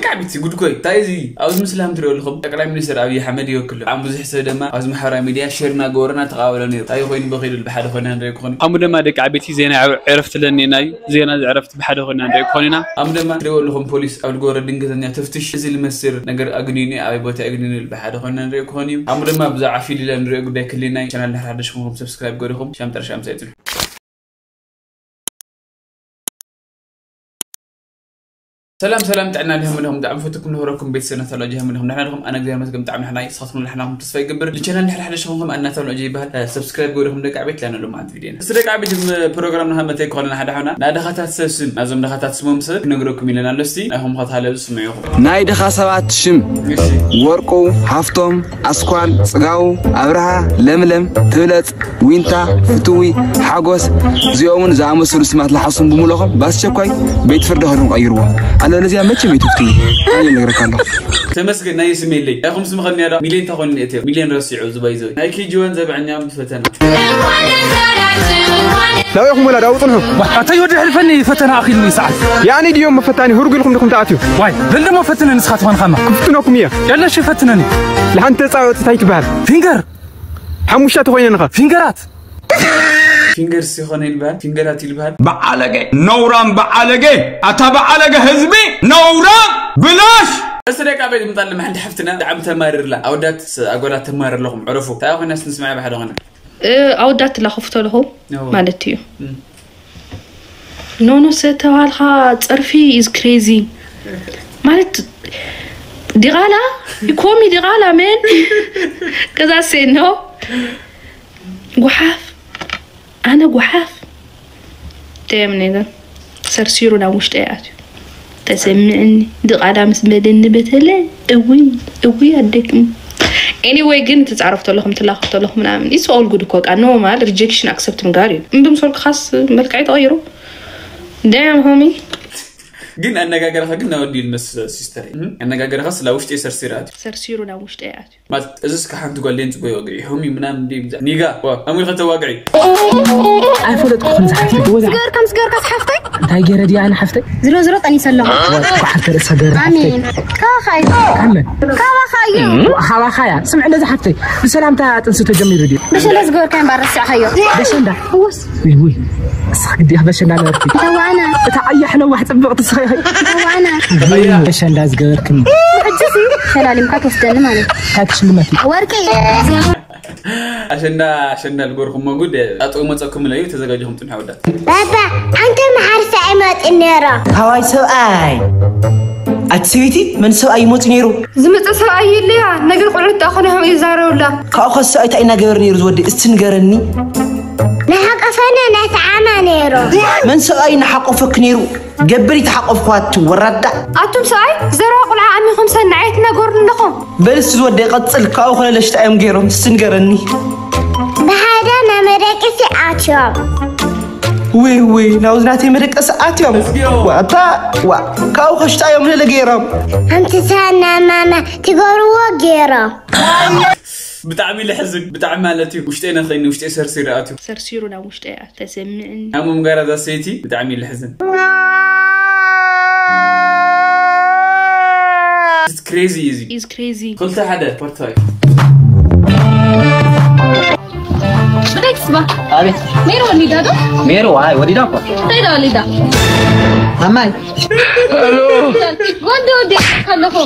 ደቂ ዓበይቲ ጉድ እኮ እዩ። እንታይ እዚ ኣብዚ ምስሊ ከም ትሪኦ ኣለኹም፣ ጠቅላይ ሚኒስትር ኣብይ ኣሕመድ ይወክሎ። ብጣዕሚ ብዙሕ ሰብ ድማ ኣብዚ ማሕበራዊ ሚድያ ሼር እናገበረና ተቓበሎ ነይሩ። እንታይ ኮይኑ በኺሉ ብሓደ ኮይና ንሪኦ ክኾን። ከምኡ ድማ ደቂ ዓበይቲ ዜና ዕረፍቲ ለኒና እዩ። ዜና ዕረፍቲ ብሓደ ኮይና ንሪኦ ክኾን ኢና። ከምኡ ድማ ትሪኦ ኣለኹም ፖሊስ ኣብ ዝገበሮ ድንገተኛ ተፍትሽ እዚ ዝመስል ነገር ኣግኒኑ ኣበይ ቦታ ኣግኒኑ ብሓደ ኮይና ንሪኦ ክኾን እዩ። ከምኡ ድማ ብዛዕባ ፊልለ ንሪኦ ጉዳይ ክልና እዩ። ቻናል ንሓድሽ ኹንኩም ሰብስክራይብ ገሪኹም ሻም ጠርሻ ምሳይ ጽንሑ። ሰላም ሰላም፣ ጥዕና ድሕም ኣለኹም? ብጣዕሚ ፈትኩም ንህረኩም ቤተሰብ ናታሎጂ ሃም ኣለኹም? ንሕና ኣለኹም? ኣነ እግዚኣብሔር ይመስገን ብጣዕሚ ንሕና ይስኻትኩም ንሕናኹም ተስፋ ይገብር። ንቻናል ንሕና ሓደ ሸኹም ከም ኣናታሎጂ ይበሃል። ሰብስክራይብ ገሪኹም ደቂ ዓበይቲ ላን ኣለኹም ኣንቲ ቪድዮና። እስቲ ደቂ ዓበይቲ፣ እዚ ፕሮግራም ንሃመተይ ክኾነና ሓደ ሓውና ናይ ድኻታት ሰብ ስም፣ ናዞም ድኻታት ስሞም ሰብ ክነግረኩም ኢለና ኣሎ። እስቲ ናይኹም ኸታለብ ስምዑኹም። ናይ ድኻ ሰባት ሽም። እሺ። ወርቁ፣ ሃፍቶም፣ ኣስኳል፣ ጽጋቡ፣ ኣብርሃ፣ ለምለም፣ ትብለጽ፣ ዊንታ፣ ፍትዊ፣ ሓጎስ፣ እዚኦምን ዝኣመሰሉ ስማት ለሓሱም ብምለኾም ብኣስቸኳይ ቤት ፍርዲ ኸድኩም ቀይርዎ። ኣለበለዚያ መቸም ይትፍትዩ። ኣነ ይነግረካ ኣለኹ። ተመስገን ናይ ስም የለይ። ያኹም ስም ኸድኒ ያዳ ሚሊዮን ተኾኒ እትዮ። ሚሊዮን ረሲዑ ዝባይ ዘው። ናይ ኬጂ ዋን ዘብዐኛ ምስ ፈተና። ላው ኢኹም ወላድ ኣብኡ ጽንሑ። ኣታ ይወዲ ሕልፈኒ ፈተና ኣኺሉ ሰዓት። ያኒ ድዮም መፈታኒ ሁርጉ ኢልኩም ዲኹም ትኣትዩ? ዋይ በል ደሞ ፈትነ ንስኻ ትኾን ኻማ። ክፍትነኩም እየ። የለሽ ፈትነኒ። ለሓንቲ ተጻወቲ እንታይ ትበሃል? ፊንገር። ሓሙሽተ ተኾይነ ንኻ። ፊንገራት። ፊንገርስ ይኾነ ይልበሃል፣ ፊንገራት ይልበሃል። በዓለገ ነውራም በዓለገ ኣታ በዓለገ ህዝቢ ነውራም ብላሽ። እስቲ ደቂ ዓበይቲ ምጣል ሓንቲ ሓፍትና ብጣዕሚ ተማርርላ ኣወዳት ኣጎላት ተማር ኣለኹም ዕረፉ። እንታይ ኮይና ስንስማዕ ብሓደ ኾነ። ኣወዳት ትላኸፉ ተለኹ ነው። ማለት እዩ። እም። ኖኖ ዝተባልካ ጸርፊ is crazy ማለት ዲቓላ ይኮሚ ዲቓላ መን ከዛ ሴኖ ጉሓፍ ኣነ ጉሓፍ ደም ነገር ሰርሲሩ ናብ ውሽጢ ኣትዩ ተሰምዕኒ ድቓላ ምስ በለኒ በተለ እውይ እውይ ኣደክም anyway ግን ትጻረፍ ተለኹም ትላኸፍ ተለኹም ምናምን it's all good እኮ ቃ normal rejection accept ምግባር እዩ እምብም ሶልክኻስ መልክዐይ ተቐይሩ damn homie ግን ኣነጋገርኻ ግን ናወዲ ይልመስ ሲስተር። ኣነጋገርኻ ስላ ውሽጢ ሰርሲራት ሰርሲሩ ናብ ውሽጢ ኣትዩ ማለት እዚ እስከ ሓንቲ ጓል ደን ጽቡቅ ይወግዒ ሆሚ ምናምን እንዲ ኒጋ ኣሙልኸ ተዋግዒ። ኣይፈለጥኩ ከም ዝሓፍተይ ወዛ ገርካ ምስ ገርካ ሓፍተይ እንታይ ገይረ ድያ ኣነ ሓፍተይ ዝሮ ዝሮ ጠኒሰ ኣለኹ ኳሓተ ርእሳ ገይረ ሓፍተይ ኣሜን ካባኻይ ኣመን ካባኻዩ ሓባኻያ ስምዕ እንደዚ ሓፍተይ ብሰላምታ ጥንሲ ተጀሚሩ ድዩ ብሸለ ዝገበርካ እምበር ረሲዕካዮ ደሸንዳ እውስ ውይ ውይ እስኻ ግዲ በሸንዳ ነበርኩ ተዋና እታ ኣያሕ ነዋሕ ጽብቕቲ እስኻ ኢኺ ተዋና በሸንዳ ዝገበርክኒ ሕጂሲ ፈላሊምካ ትወስደኒ ማለት እዩ እንታይ ትሽልመት ወርቂ ኣሸንዳ ኣሸንዳ ልጎርኩሞ ጉድ ኣጥኡ መጸኩም ለዩ ተዘጋጅኹም ጽንሑ ኣወዳት። ባባ ኣንተ መሓርሲ ኣይመጽእ ነይሮ ሃዋይ ሰብኣይ ኣቲ ሰበይቲ መን ሰብኣይ ይመፁ ነይሩ ዝመፀ ሰብኣይ የለያ ነገር ቁልዑት ዳኾነ ከም ይዛረብላ ካብኡ ከስ ሰብኣይ እንታይ እናገበር ነይሩ ዝወደ እስቲ ንገረኒ ናሓቀፈነ ናተዓማ ነይሩ መን ሰብኣይ እናሓቆፈክ ነይሩ ገበሪ ተሓቆፍኳት ወራዳ ኣቱም ሰብኣይ ዘረባ ቁልዓ ኣሚኹም ሰናዓየት እናገበሩ ኣለኹም በልስ ዝወደ ቀፅል ካብኡ ኮነ ለሽታ እዮም ገይሮም እስቲ ንገረኒ ብሓደ ናብ መደቅሲ ኣትዮም ውይ ውይ ናብዚ ናተይ መደቀሲ ኣትዮም ዋታ ዋ ካብኡ ከሽጣ እዮም ለለ ገይሮም ኣምትሳና ማማ ትገብርዎ ገይሮም ብጣዕሚ ለሕዝን ብጣዕሚ ማለት እዩ ውሽጠይ ነኸይኒ ውሽጠይ ሰርሲር ኣትዩ ሰርሲሩ ናብ ውሽጢ እያ ተሰምዕኒ ኣሙም ጋራ ዛሰይቲ ብጣዕሚ ለሕዝን ክሬዚ እዩ እዚ is crazy ክልተ ሓደ ፖርትፋይ ብደይ ትስባ ኣቤት ሜሮ ወሊዳ ዶ ሜሮ ኣይ ወሊዳ እኮ እንታይ ዶ ወሊዳ ኣማይ ወንድ ወዲ ከለኹ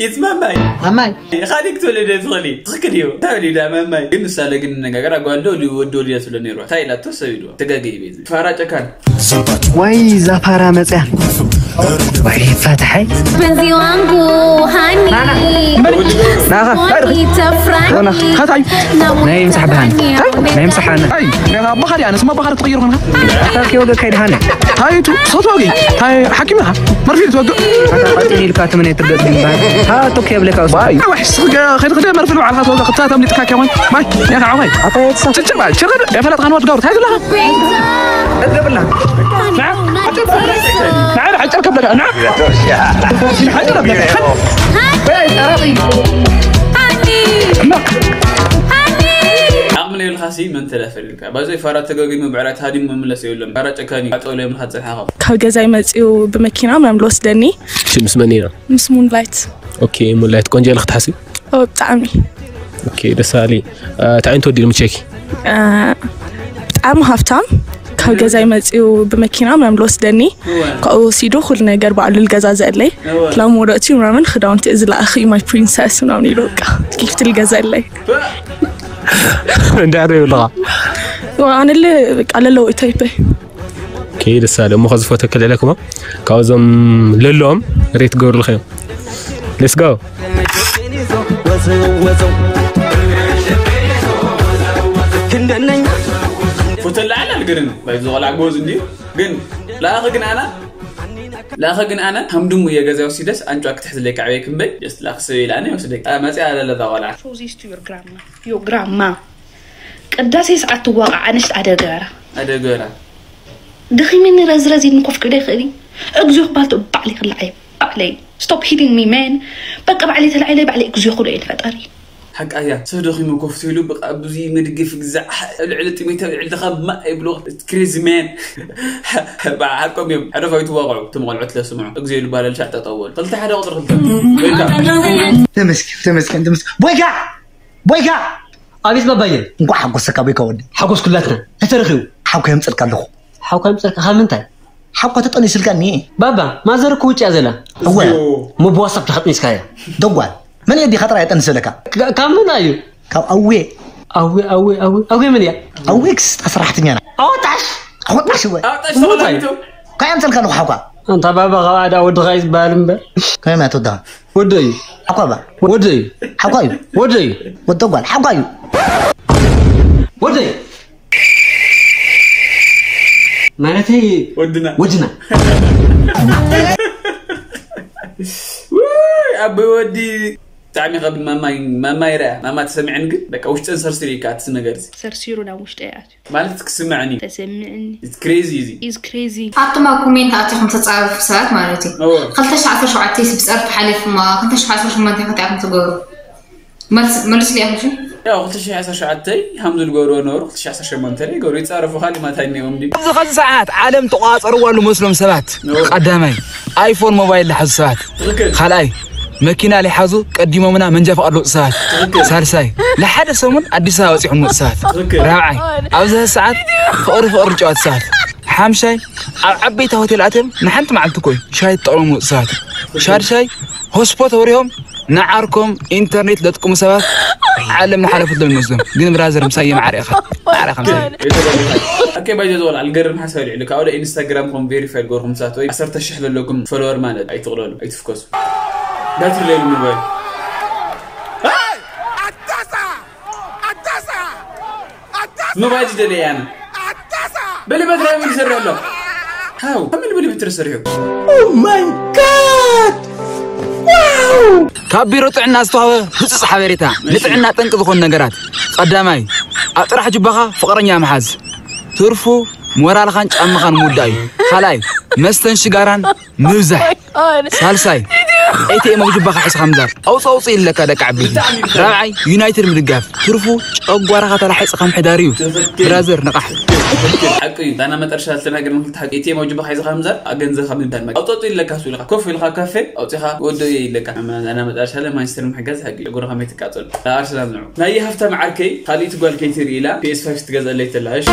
ይትመማይ ኣማይ ኻሊክ ትወለደ ትኽእሊ ትኽክል እዩ እንታይ ወሊዳ መማይ ግን ንሳለ ግን ነጋገር ኣጓልዶ ወዲ ወሊዳ ትብሎ ነይሩ እንታይ ኢላቶ ሰብ ኢልዋ ተጋገ ይቤት ፋራ ጨካን ወይ ዛፋራ መፅያ ወይ ፈትሐይ በዚዋንጉ ሃኒ ናኻ ተፍራኒ ኻታይ ናይ ምሳሕ ብሃኒ ናይ ምሳሕ ሃኒ ኣይ ኣባኻሪ ኣነስ ኣባኻሪ ትቕይር ኾንካ ታኪ ወገ ካይድ ሃኒ ታይቱ ሶት ወገ ታይ ሓኪም ኢኻ መርፊ ትወግእ ቀጢን ኢልካ ትምነ ትገጥ ግንባር ሃቶ ከብለካ ዋይ ዋይ ስጋ ኸድ ኸደ መርፊ ባዕልኻ ትወግእ ክታ ተምሊጥካ ከማን ማይ ያኻ ዓዋይ ጭጭባ ጭርድ የፈለጥካ ንወድ ጋብር ታይ ዘለኻ እገብላ ንዓ ሓጨር ከብለካ ንዓ ሓጨር ከብለካ ዓቕሚ ኢልካሲ መን ተደፈር ኢልካ? ባይዘይ ፋራ ተገጊሙ ብዕራይ ተሃዲሙ መምለስ የብሎም። ፋራ ጨካን እዩ። ኣጠውለ ምልካ ዝጸንሓኻ። ካብ ገዛይ መጺኡ ብመኪና ምናምን ልወስደኒ። እሺ፣ ምስ መን ኢና? ምስ ሙንላይት። ኦኬ፣ ሙንላይት ቆንጆ ኢልካ ትሓስቢ? ኦ ብጣዕሚ ኦኬ፣ ደስ በሃሊ። እ፣ እንታይ ዓይነት ወዲ እዩ ምቸኪ? እ፣ ብጣዕሚ ሃብታም። ካብ ገዛይ መጺኡ ብመኪና ምናምን ልወስደኒ። ካብኡ ወሲዱ ኩሉ ነገር ባዕሉ ልገዛዘለይ። ላም ወረእቲ ምናምን ክዳውንቲ እዚ ለኣኺ ማይ ፕሪንሰስ ምናምን ኢሉ በቃ ጊፍት ልገዘለይ። እንታይ ዶ ይብልኻ? ኣነለ በቃ ለለዎ ታይፐይ። ኦኬ፣ ደስ በሃሊ። እሞ ከዚ ፎቶ ክልዕለክሞ ካብዞም ለለዎም ሬት ገብርልኸዮም። Let's go። ፎቶ ለዓል ኣልገርን ባይ ዝቆልዓ ጎዝ እንዲ ግን ለኣኸ ግን ኣና ለኣኸ ግን ኣነ ሃምድሙ እየ ገዛ ወሲደስ ኣንጫ ክትሕዝለይ ካዕበየ ክንበይ ጀስት ለኣኸ ሰብ ኢላኒ ወስደይ መፅያ ኣለለታ ቆልዓ Show this to your grandma. Your grandma. ቅዳሴ ሰዓት ትዋቃ ኣንስት ኣደገራ ኣደገራ ደኺመኒ ረዝረዝ ኢልኒ ኮፍ ክብል ይኽእል እዩ። እግዚኦ ክባልቶ ባዕለይ ክላዓይ ባዕለይ stop hitting me man። በቃ ባዕለይ ተላዒለይ ባዕለይ እግዚኦ ክብሎ እየ ንፈጣሪ። ሓቃያ ሰብ ደኺሙ ኮፍ ትብሉ ብቃ ብዙ ምግድፍ ግዛዕ ልዕሊ ጥሜት ልዕሊ ድኻ ማ ይብሎ ክሬዚ ማን ብሓቆም እዮም ሕደፋዊ ትዋቕዑ ትም ቆልዑት ለስምዑ እግዜ ኢሉ ባለል ሻዕ ጠጠወሉ ክልተ ሓደ ቁፅሪ ክልተ ወይካ ተመስገን ተመስገን ተመስገን ቦይካ ቦይካ ኣቤት ባባየ። እንኳዕ ሓጎሰካ ቦይካ ወዲ ሓጎስ ኩላትና ተተረኺቡ ሓውካ የምፅልካ ኣለኹ ሓውካ የምፅልካ ካብ ምንታይ ሓውካ ተጠኒስልካ እኒ ባባ ማዘር እኮ ውጭ እያ ዘላ እወ እሞ ብዋትሳፕ ዲኻ ጠኒስካያ ደጓል መን እየ ዲኻ ጥራይ የጠንሰለካ ካብ መን እዩ ካብ ኣዌ ኣዌ ኣዌ ኣዌ ኣዌ መን እያ ኣዌ ክስጣ ሰራሕተኛና ኣወጣሽ ኣወጣሽ እወ ኣውጣሽ ተኸላሚቱ ካይ ኣምፀልካ ኣለኹ ሓውካ ኣንታ ባባ ካብ ኣዳ ወድኻ እዩ ዝበሃል እምበር ከመይ ማለት ወድኻ ወደይ ሓኳባ ወደይ ሓኳዩ ወደይ ወደ ጓል ሓኳዩ ወደይ ማለተይ ወድና ወድና ኣቦይ ወዲ ብጣዕሚ ከብል ማማይ ማማይ ርያ ማማ ተሰሚዐን ግን በቃ ውሽጠን ሰርሲሩ እዩ ካትስ ነገር እዚ ሰርሲሩ ናብ ውሽጠ ይኣትዩ ማለት ክስምዐን እዩ ተሰምዕኒ it's crazy እዚ is crazy ኣቱማ ኮሜንት ኣቲኹም ተፃረፉ ሰባት ማለት እዩ ክልተ ሺ ዓሰርተ ሸውዓተ ስብፀርፊ ሓሊፉማ ክልተ ሺ ዓሰርተ ሸሞንተ ከቲኣኹም ትገብሩ መልስ መልስ ሊኣኹም ሽን ያው ክልተ ሺ ዓሰርተ ሸውዓተ ሃምዚ ዝገብርዎ ነበሩ ክልተ ሺ ዓሰርተ ሸሞንተ ላይ ይገብሩ ይፃረፉ ካሊእ ማታ እኒኦም ድዩ ኣብዚ ኸዚ ሰዓት ዓለም ተቋፃፅርዋ ልመስሎም ሰባት ቀዳማይ ኣይፎን ሞባይል ዝሓዙ ሰባት ካልኣይ መኪና ሊሓዙ ቀዲሞምና መንጃ ፍቓድ ለውፂ ሰባት ሳልሳይ ንሓደ ሰሙን ኣዲስ ኣበባ በፂሖም መፁ ሰባት ራብዓይ ኣብዚ ሰዓት ፍቕሪ ፍቕሪ ልጨዋት ሰባት ሓምሻይ ኣብ ዓበይቲ ሆቴል ኣትዮም ንሓንቲ መዓልቲ ኮይ ሻይ ተጠቕሞም መፁ ሰባት ሻድሻይ ሆስፖት ኣብሪሆም ንዓርኮም ኢንተርኔት ለጥቅሙ ሰባት ዓለም ንሓለፈትሎም ይመስሎም ግን ብራዘር ምሳይ የማዕረ ኢኻ ማዕረ ከምሳ ኣከ ባይዘ ዝወል ኣልገርም ሓሳብ ልዕሊ ካብ ወደ ኢንስታግራም ኮም ቬሪፋይ ልገርኩም ሳት ወይ ዓሰርተ ሽሕ ዘለኩም ፎሎወር ማለት ኣይትቕለሉ ኣይትፍከሱ ባትሪ ለይሉ ሞባይል ሞባይል ዝደለየ ኣነ በሊ በትሪ ምን ይሰርሕ ኣሎ ሃው ከመን በሊ በትሪ ሰሪሑ ካብ ቢሮ ጥዕና ዝተዋህበ ህፁፅ ሓበሬታ ንጥዕና ጠንቂ ዝኾኑ ነገራት ቀዳማይ ኣብ ጥራሕ ጅባኻ ፍቕረኛ ምሓዝ ትርፉ ሞራልኻን ጫማኻን ምውዳእ እዩ ካልኣይ መስተን ሽጋራን ምብዛሕ ሳልሳይ ኤቲኤም ኣብ ጅባኻ ሒዝኻ ምዛር ኣውፅ ኣውፅ ኢለካ ደቂ ዓበይቲ ራብዓይ ዩናይትድ ምድጋፍ ትርፉ ጨጓራኻ ተላሒፅኻ ምሕዳር እዩ ብራዘር ንቓሕ ሓቂ እዩ ዳና መጠረሻ ዝተናገር ምክልቲ ሓቂ ኤቲኤም ኣብ ጅባኻ ሒዝኻ ምዛር ኣብ ገንዘብካ ምብዳል መ ኣውፅ ኣውፅ ኢለካ ስብልካ ኮፍ ኢልካ ካፌ ኣውፅኻ ወዶ እየ ኢለካ ዳና መጠረሻ ለማንስተር ምሕጋዝ ሓቂ እዩ ጨጉርኻ መይትቃፀሉ ኣርሰናል ንዑ ናይ ሃፍታም ዓርከይ ካልእቲ ጓል ከይትርኢ ኢላ ፒኤስ ፋይቭ ትገዝአለይ ተላ እሺ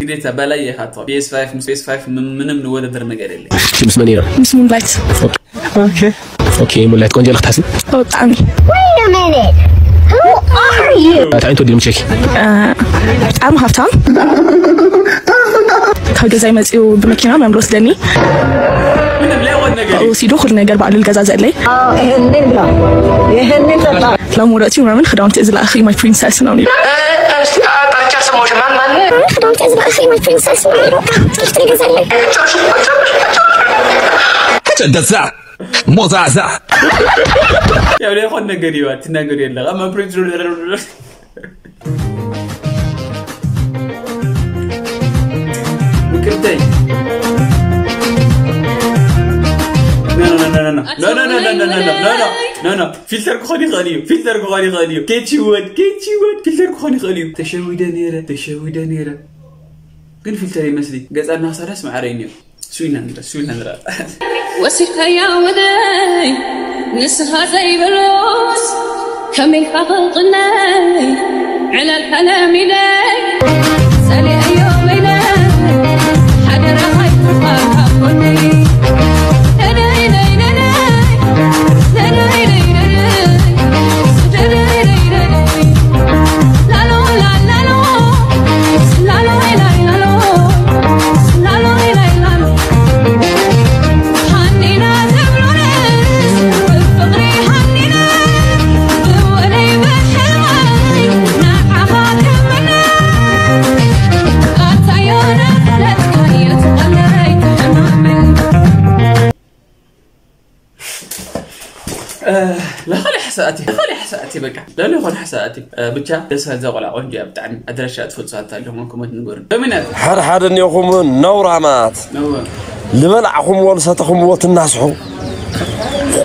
ግዴታ በላይ ኢኻ ፒኤስ ፋይቭ ምስ ፒኤስ ፋይቭ ምንም ንወዳደር ነገር የለ ምስ መን ኢና ምስ ሙንላይት ኦኬ ሙንላይት ቆንጆ ኢልክ ትሓስብ ብጣዕሚ እንታይ ዓይነት ወዲ ምቸኪ ብጣዕሚ ሃብታም ካብ ገዛይ መፂኡ ብመኪና ምናምን ወስደኒ ወሲዱ ኩሉ ነገር ባዕሉ ልገዛዘለይ ላም ወረእቲ ምናምን ክዳውንቲ እዚ ለኣኺ ማይ ፕሪንሰስ ምናምን ክዳውንቲ እዚ ለኣኺ ማይ ፕሪንሰስ ምናምን ተጨደሳ ሞዛዛ ያው ላይሆን ነገር ይዋ ትናገር የለ ምክርተይ No, no, no, no, no, no, no, no, no, no, no. ፊልተር ክኾን ይኽእል እዩ። ፊልተር ክኾን ይኽእል እዩ። ኬቺ ወድ፣ ኬቺ ወድ። ፊልተር ክኾን ይኽእል እዩ። ተሸዊደ ነይረ፣ ተሸዊደ ነይረ። ግን ፊልተር ይመስሊ። ገጻ እናኸሳዳስ ማዕረ እዩ ነይሩ። ስዊና ንረ፣ ስዊና ንረ። ወሲኸያ ወደይ ንስኻ ዘይብሉስ ከመይ ኢኻ ክቕነይ ዕላል ከለሚደይ ጸሊአዮ በይነይ ሓደራኻ ይትፋ ካብ ጎነይ ነነይ ነይ ነነይ ነነይ ነይ ነነይ ነይ ነይ ነይ ላሎ ላላሎ ላሎ ላላሎ ላሎ ላላሎ ለኻሊ ሓሳእቲ ለኻሊ ሓሳእቲ በቃ ለለ ይኾን ሓሳእቲ ብቻ ደስ ዘቆላ ቆንጆ እያ ብጣዕሚ ኣድራሻ ትፈልፁ ኣታ ኣለኹም ኮመንት ንገሩ በምናት ሓደ ሓደ እኒኦኹም ነውራማት ዝበላዕኹምዎ ዝሰተኹምዎ ትናስሑ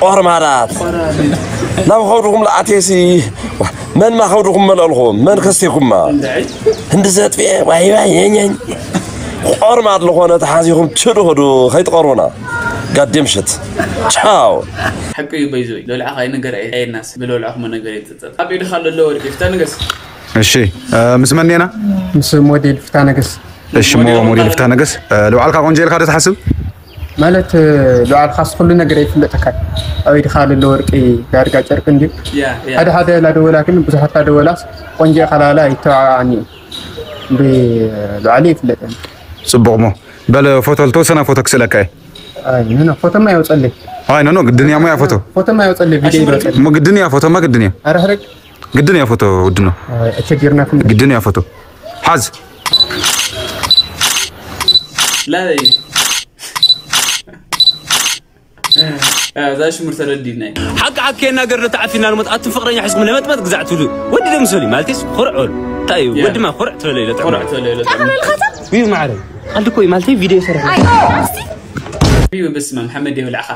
ቆርማራት ናብ ከብድኹም ለኣቴሲ መንማ ከብድኹም መልአልኹም መን ከስቴኩማ እንዲ ዘጥፍኤ ዋይ ዋይ የኛኝ ቆርማት ዝኾነ ተሓዚኹም ችዱ ኽዱ ከይትቐርቡና ጋዴም ሽት ቻው ሓቂ እዩ በይዞ ለልዓኻ ነገር ኣየናስ ብለልዓኹም ነገር ይጥጥር ኣብ ኢድኻ ለሎ ወርቂ ፍታ ንገስ እሺ ምስ መን ኔና ምስ ሞዴል ፍታ ነገስ እሺ ሞ ሞዴል ፍታ ነገስ ልውዓልካ ቆንጆ ኢልካ ዶ ትሓስብ ማለት ልውዓልካስ ኩሉ ነገር ይፍለጠካ ኣብ ኢድካ ለሎ ወርቂ ዳርጋ ጨርቂ እንድዩ ሓደ ሓደ ላደወላ ግን ብዙሓት ላደወላስ ቆንጆ ኢኻ ላላ ይተባዓዓኒ እዩ ብልዕሊ ይፍለጠኒ ጽቡቕ ሞ በለ ፎቶ ልተወሰነ ፎቶ ክስእለካ እየ ኖ ኖ ፎቶማ የውፀለይ ኣይ ኖ ኖ ግድን እያ ሞያ ፎቶ ፎቶማ የውፀለይ ቪዲዮ ይወፀለይ ሞ ግድን እያ ፎቶማ ግድን እያ ኣረ ሕረግ ግድን እያ ፎቶ ውድኖ ኣቸጊርና ክንዲ ግድን እያ ፎቶ ሓዝ ላበይ እዛ ሽሙር ተረዲናይ ሓቂ ሓቂ የናገር ነቲ ዓፊና ንሞት ኣቱም ፍቅረኛ ሕዝኩም ለመጥመጥ ግዛዕ ትብሉ ወዲ ደምሰሉ ማለትስ ኮርዕ በሉ እንታይ እዩ ወድማ ኮርዕ ትበለ ኢለ ጥዕና እዩ ማዕረ ኣልኮ እዩ ማለተይ ቪድዮ ይሰርሕ እዩ በስመ ኣብ ሓመድ የብላዕኻ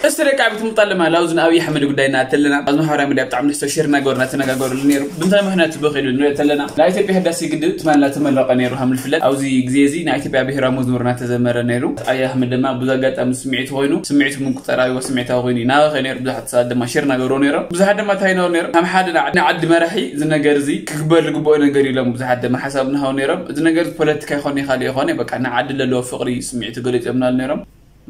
እስቲ ደቂ ዓብይቲ ምጣለማ ላውዝ ንኣብይ ኣሕመድ ጉዳይ እናተለና ኣብ ማሕበራዊ ሚድያ ብጣዕሚ ንስቶ ሼር እናገበርና ተነጋገሩሉ ነይሩ ብምንታይ ምክንያት በኺሉ ንሪኦ ተለና ናይ ኢትዮጵያ ህዳሴ ግድብ ትማል እናተመረቀ ነይሩ ከም ዝፍለጥ ኣብዚ ግዜ እዚ ናይ ኢትዮጵያ ብሄራዊ መዝሙር እናተዘመረ ነይሩ ኣብይ ኣሕመድ ድማ ብዙ ኣጋጣሚ ስምዒቱ ኮይኑ ስምዒቱ ምቁጠራዊ ወስምዒታዊ ኮይኑ ይናበኸ ነይሩ ብዙሓት ሰባት ድማ ሼር እናገበርዎ ነይሮም ብዙሓት ድማ እንታይ ይነሩ ነይሮም ከም ሓደ ንዓዲ መራሒ እዚ ነገር እዚ ክግበር ዝግብኦ ነገር ኢሎም ብዙሓት ድማ ሓሳብ እናሃቡ ነይሮም እዚ ነገር ፖለቲካ ይኾን ይኻል ይኾነ በቃ ንዓዲ ለለዎ ፍቅሪ ስምዒቱ ገሊፆምናሉ ነይሮም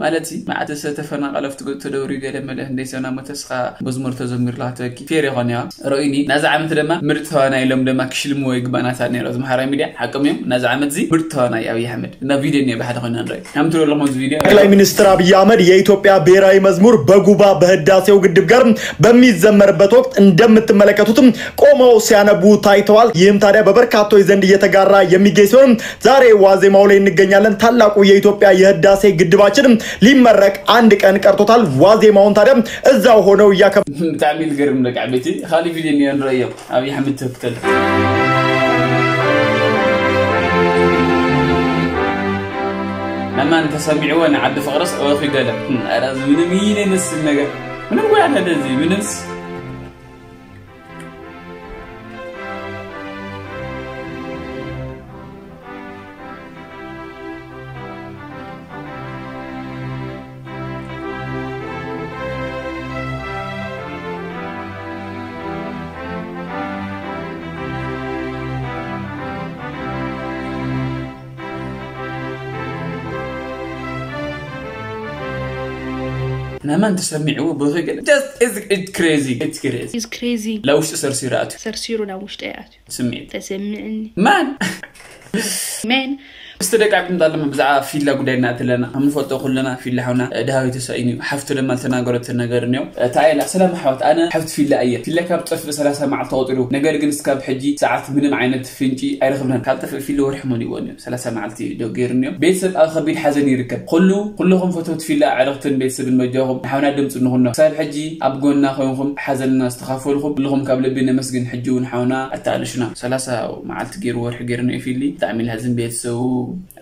ማለት ሲ መዓት ዝተፈናቀለ ኣብቲ ገ ተደውሪ ገለ መለ እንደይ ሰና መተስኻ መዝሙር ተዘሚርላ ትበኪ ፌር ይኾን ያ ሮኢኒ ናዚ ዓመት ደማ ምርጥ ተዋናይ ኢሎም ደማ ክሽልምዎ ይግባናታ ነይሮ ዝመሃራይ ሚድያ ሓቅም እዮም ናዚ ዓመት ዚ ምርጥ ተዋናይ ኣብይ ኣሕመድ እና ቪድዮ እኒኦ ብሓደ ኮይና ንርኢ ከም ትሪኦ ኣለኹም ኣብዚ ቪድዮ ጠቅላይ ሚኒስትር አብይ አህመድ የኢትዮጵያ ብሔራዊ መዝሙር በጉባ በህዳሴው ግድብ ጋር በሚዘመርበት ወቅት እንደምትመለከቱትም ቆመው ሲያነቡ ታይተዋል። ይህም ታዲያ በበርካቶች ዘንድ እየተጋራ የሚገኝ ሲሆን ዛሬ ዋዜማው ላይ እንገኛለን። ታላቁ የኢትዮጵያ የህዳሴ ግድባችን ሊመረቅ አንድ ቀን ቀርቶታል። ዋዜማውን ታዲያ እዛው ሆነው እያከበ ብጣዕሚ ዝገርም ደቂ ዓበይቲ ካሊእ ቪድዮ እኒኦ ንረእዮ ኣብይ ኣሕመድ ትክክል ናማን ተሰሚዕዎ ንዓዲ ፍቅርስ እወኺ ገለ ኧረ እዚ ምንም ይመስል ነገር ምንም ጎያ ነደ እዚ ምንምስ ናማን ተሰሚዕዎ ብኸ ገለ just it's it's crazy it's crazy is crazy ለውሽጢ ሰርሲሩ ኣትዩ ሰርሲሩ ናብ ውሽጢ ኣትዩ ስምዒት ተሰምዕኒ ማን man እስቲ ደቂ ዓዲ ምጣለማ ብዛዕባ ፊላ ጉዳይ እናተለና ከም ንፈልጦ ኩለና ፊላ ሓውና ድሃዊ ተሳኢኑ እዩ ሓፍቱ ለማ ዝተናገረቶ ነገር እኒኦ እታ ኢላ ሰላም ኣሕዋት ኣነ ሓፍቲ ፊላ እየ ፊላ ካብ ጠፍእ ሰላሳ መዓልቲ ተቆጢሩ ነገር ግን እስካብ ሕጂ ሰዓት ምንም ዓይነት ፍንጪ ኣይረኽብናን ካብ ጠፍእ ፊላ ወርሒ መሊእዎ እኒኦ ሰላሳ መዓልቲ ዶ ገይሩ እኒኦ ቤተሰብ ኣብ ከቢድ ሓዘን ይርከብ ኩሉ ኩልኹም ፈተውቲ ፊላ ኣዕርኽትን ቤተሰብን በጃኹም ንሓውና ድምፂ ንኹኖ ክሳብ ሕጂ ኣብ ጎንና ኮይንኹም ሓዘንና ዝተኻፈልኹም ኩልኹም ካብ ልቢ ነመስግን ሕጂ እውን ሓውና ኣተኣልሹና ሰላሳ መዓልቲ ገይሩ ወርሒ ገይሩ እኒኦ ፊሊ ብጣዕሚ ለሕዝን ቤተሰቡ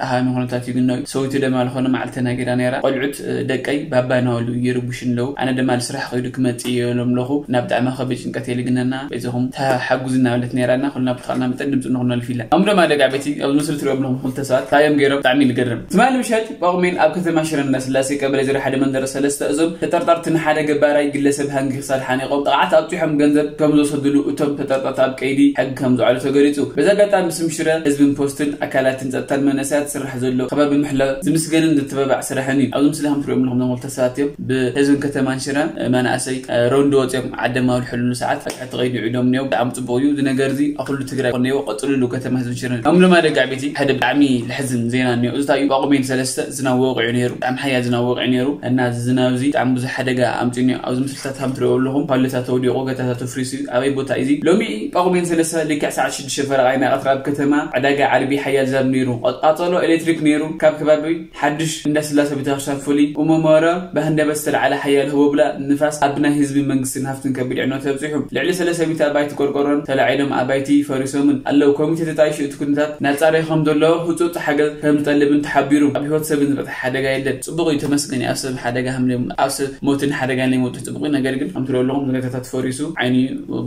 ኣሃሚ ኩነታት ይግነዩ። ሰዊቱ ደማ ዝኾነ መዓልቲ ተናጊራ ነይራ። ቆልዑት ደቀይ ባባ ናበሉ ይርብሹ ኣለዉ። ኣነ ድማ ንስራሕ ከይዱ ክመጽእ እየ ኢሎም ኣለኹ። ናብ ብጣዕሚ ከቢድ ጭንቀት እየ ልግነና። በዚኹም ተሓጉዝ እናበለት ነይራና። ኩልና ብዝኸኣልና መጠን ድምፂ ንኹነልፍ ኢላ። ኣም ደማ ደቂ ዓበይቲ ኣብዚ ምስሊ ትሪኦም ኣለኹም ክልተ ሰባት እንታይ እዮም ገይሮም? ብጣዕሚ ልገርም። ትማሊ ምሸት ጳጉሜን ኣብ ከተማ ሽረ እንዳስላሴ ቀበሌ ዜሮ ሓደ መንደር ሰለስተ እዞም ተጠርጠርቲ ንሓደ ገባራይ ግለሰብ ሃንጊ ክሳድ ሓኒቆም ጥቕዓት ኣብፂሖም ገንዘብ ከም ዝወሰድሉ እቶም ተጠርጠርቲ ኣብ ቀይዲ ሕጊ ከም ዝዓሉ ተገሊፁ። በዚ ኣጋጣሚ ብስም ሽረ ህዝብን ፖስትን ኣካላትን ጸጥታን መንእሰያት ዝስራሕ ዘሎ ከባቢ ምሕላው ዝምስገንን ዝትበባዕ ስራሕን እዩ። ኣብዚ ምስሊ ከም ትሪኦም ኣለኹም እዞም ክልተ ሰባት እዮም ብህዝብን ከተማን ሽረ መናእሰይ ሮንዶ ወፂኦም ዓደም ኣብ ዝሕልሉ ሰዓት ሕቲ ቀይዲ ውዒሎም እኒኦ። ብጣዕሚ ፅቡቅ እዩ። እዚ ነገር እዚ ኣብ ኩሉ ትግራይ ኮነይዎ ቀፅልሉ ከተማ ህዝብን ሽረን። ኣብ ድማ ደቂ ዓበይቲ ሓደ ብጣዕሚ ልሕዝን ዜና እኒኦ። እዚ እንታይ እዩ? ጳጉሜን ሰለስተ ዝናብ ወቂዑ ነይሩ። ብጣዕሚ ሓያል ዝናብ ወቂዑ ነይሩ እና እዚ ዝናብ እዚ ብጣዕሚ ብዙሕ ሓደጋ ኣምፂኡ እኒኦ። ኣብዚ ምስልታት ከም ትሪኦ ኣለኹም ፓሎታት ተወዲቑ፣ ገታታት ተፍሪሱ እዩ። ኣበይ ቦታ እዩ እዚ? ሎሚ ጳጉሜን ሰለስተ ልክዕ ሰዓት ሽዱሽተ ፈረቓ ናይ ቀትሪ ኣብ ከተማ ዕዳጋ ዓርቢ ሓያል ዝናብ ነይሩ። ቃ- ቃጸሎ ኤሌክትሪክ ነይሩ። ካብ ከባቢ ሓድሽ እንዳስላሴ ቤተክርስትያን ፍሉይ እሞ ሞረ ብሃንደበት ዝተለዓለ ሓያል ህቦብላ ንፋስ ኣብ ናይ ህዝቢ መንግስትን ሃፍትን ከቢድ ዕንወት ኣብፂሑ። ልዕሊ ሰለስተ ሚእቲ ኣባይቲ ቆርቆሮን ተላዒሎም ኣባይቲ ፈሪሶምን ኣለዉ። ኮሚቴ ተጣይሹ እቲ ኩነታት እናጻረየ ከም ዘሎ ህጹጽ ሓገዝ ከም ዝጠልብን ተሓቢሩ። ኣብ ህይወት ሰብን ዝበጽሐ ሓደጋ የለን። ጽቡቕ እዩ፣ ተመስገን እዩ። ኣብ ሰብ ሓደጋ ሃምልዮም ኣብ ሰብ ሞትን ሓደጋን ዘይመብጽሑ ጽቡቕ እዩ። ነገር ግን ከም ትሪኦ ኣለኹም ገታታት ፈሪሱ ዓይኒ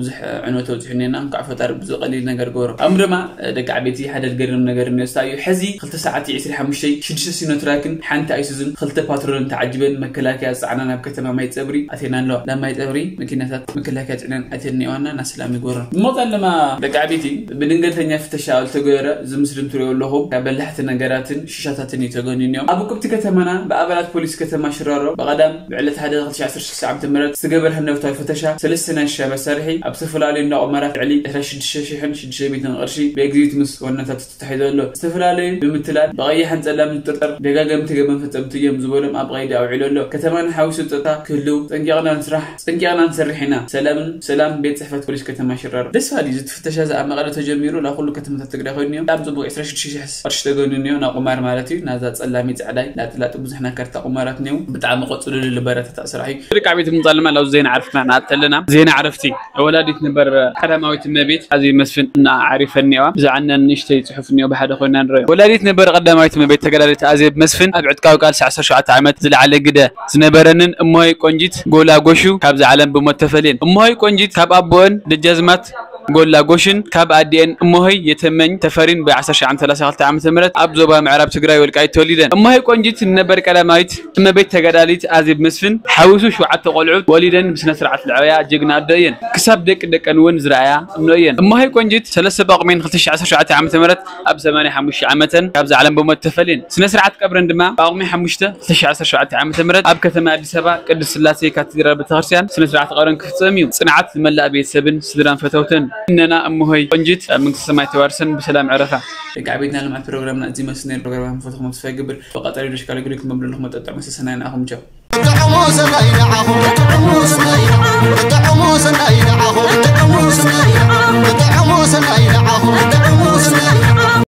ብዙሕ ዕንወት ኣብፂሑ እኒአና። እንኳዕ ፈጣሪ ብዝቐሊል ነገር ገበሮ። ኣም ድማ ደቂ ዓበይቲ ሓደ ዝገርም ነገር እኒኦ። እንታይ እዩ? ሕዚ ክልተ ሰዓት ዕስራን ሓሙሽተን ሽዱሽተ ሲኖትራክን ሓንቲ ኣይሱዝን ክልተ ፓትሮልን ተዓጂበን መከላከያ ዝፀዓና ናብ ከተማ ማይ ፀብሪ ኣትየን ኣለዋ። ናብ ማይ ፀብሪ መኪናታት መከላከያ ፅዕነን ኣትየን እኒኦዋና። ናስላም ይጎረን። ብመፃን ድማ ደቂ ዓበይቲ ብድንገተኛ ፍተሻ ዝተገበረ እዚ ምስልን ትሪኦ ኣለኹም ካብ በላሕቲ ነገራትን ሽሻታትን እዩ ተገንዩ እኒኦ። ኣብ ውቅብቲ ከተማና ብኣባላት ፖሊስ ከተማ ሽራሮ ብቐዳም ብዕለት ሓደ ክልተ ሺሕ ዓሰርተ ሽዱሽተ ዓመተ ምህረት ዝተገበረ ሃንደበታዊ ፍተሻ ሰለስተ ናይ ሽሻ መሳርሒ ኣብ ዝተፈላለዩ እንዳ ቁማራት ልዕሊ ዕስራ ሽዱሽተ ሽሕን ሽዱሽተ ሚእትን ቅርሺ ብኤግዚቢት ምስ ዋናታቱ ተታሒዙ ኣሎ። ዝተፈላለዩ ብምትላል ብቐይሕን ጸላምን ዝጥርጠር ደጋገምቲ ገበን ፈጸምቲ እዮም ዝበሎም ኣብ ቀይዲ ኣውዒሉ ኣሎ። ከተማና ሓዊሱ ጸጥታ ክህልው ጠንቂቕና ንስራሕ፣ ጠንቂቕና ንሰርሕ ኢና። ሰላምን ሰላም ቤት ጽሕፈት ፖሊስ ከተማ ሽራሮ። ደስ በሃሊ እዩ። እዚ ፍተሻ እዚ ኣብ መቐለ ተጀሚሩ ናብ ኩሉ ከተማታት ትግራይ ኮይኑ እዮም። ብጣዕሚ ጽቡቅ። ዕስራ ሽዱሽተ ሺሕ ቅርሺ ተገኑ እኒኦ ናብ ቁማር ማለት እዩ። ናዛ ጸላሚ ጸዕዳይ ላጥላጥ ብዙሕ ናይ ካርታ ቁማራት እኒኦ። ብጣዕሚ ቀጽሉሉ ልበረታታዕ ስራሕ እዩ። ደቂ ዓበይቲ ምጻልማ ላው ዜና ዓርፍና ንኣተለና ዜና ዕረፍቲ ወላዲት ነበር ቀዳማዊት እመቤት ኣዜብ መስፍን እና ዓሪፈን እኒዋ። ብዛዕነን ንእሽተይ ጽሑፍ እኒኦ ብሓደ ኮይና ንረዮ። ወላዲት ነበር ቀዳማዊት እመቤት ተጋዳሊት ኣዜብ መስፍን ኣብ ዕጥቃዊ ቃልሲ ዓሰርተ ሸውዓተ ዓመት ዝለዓለ ግደ ዝነበረንን እሞሆይ ቆንጂት ጎላ ጎሹ ካብዛ ዓለም ብሞት ተፈልየን። እሞሆይ ቆንጂት ካብ ኣቦኦን ደጃዝማት ጎላ ጎሽን ካብ ኣዲኤን እሞሆይ የተመኝ ተፈሪን ብ ዓሰርተ ሸውዓተ ሰላሳ ክልተ ዓመተ ምህረት ኣብ ዞባ ምዕራብ ትግራይ ወልቃይት ተወሊደን። እሞሆይ ቆንጂት ንነበር ቀዳማዊት እመቤት ተጋዳሊት ኣዜብ መስፍን ሓዊሱ ሸውዓተ ቆልዑት ወሊደን ብስነ ስርዓት ለዕበያ ጅግና ኣዶ እየን። ክሳብ ደቂ ደቀን እውን ዝረኣያ እኖ እየን። እሞሆይ ቆንጂት ሰለስተ ጳጉሜን ክልተ ሺሕ ዓሰርተ ሸውዓተ ዓመተ ምህረት ኣብ ሰማንያ ሓሙሽተ ዓመተን ካብዛ ዓለም ብሞት ተፈልየን። ስነ ስርዓት ቀብረን ድማ ጳጉሜ ሓሙሽተ ክልተ ሺሕ ዓሰርተ ሸውዓተ ዓመተ ምህረት ኣብ ከተማ ኣዲስ ኣበባ ቅድስት ስላሴ ካቴድራል ቤተክርስትያን ስነ ስርዓት ቀብረን ክፍጸም እዩ። ጽንዓት ንመላእ ቤተሰብን ስድራን ፈተውተን። እነና እሞሆይ ቆንጂት ኣብ መንግስተ ሰማይ ተዋርሰን ብሰላም ዕረፋ። ደቂ ዓበይትና ልምዓት ፕሮግራምና እዚ መስል ነይሩ። ፕሮግራም ፈትኹም ተስፋ ይገብር። ብቐጻሊ ዶሽ ካልእ ግሪክ መብለልኹም መጠጥዕ መሰሰናይ ንኣኹም ቻው። ጥዑሙ ሰናይ ንዓኹም፣ ጥዑሙ ሰናይ ንዓኹም፣ ጥዑሙ ሰናይ ንዓኹም።